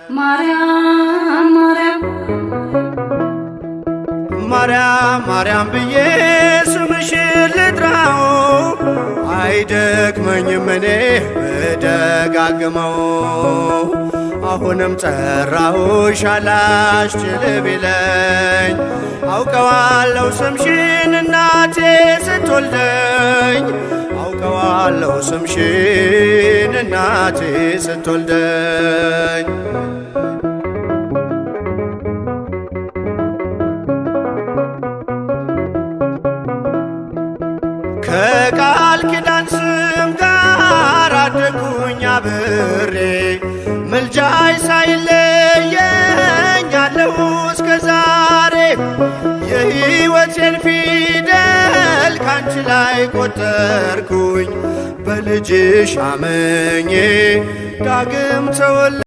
ማርያም ማርያም። ማርያም ማርያም ብዬ ስምሽን ልጥራው፣ አይደክመኝም እኔ ብደጋግመው። አሁንም ጠራሁሽ አላስችል ቢለኝ፣ አውቀዋለሁ ስምሽን እናቴ ስትወልደኝ፣ አውቀዋለሁ ስምሽን እናቴ ስትወልደኝ። ከቃል ኪዳን ስም ጋር አደግኩኝ አብሬ፣ ምልጃይ ሳይለየኝ አለሁ እስከ ዛሬ። የሕይወቴን ፊደል ካንቺ ላይ ቆጠርኩኝ፣ በልጅሽ አመኜ ዳግም ተወለ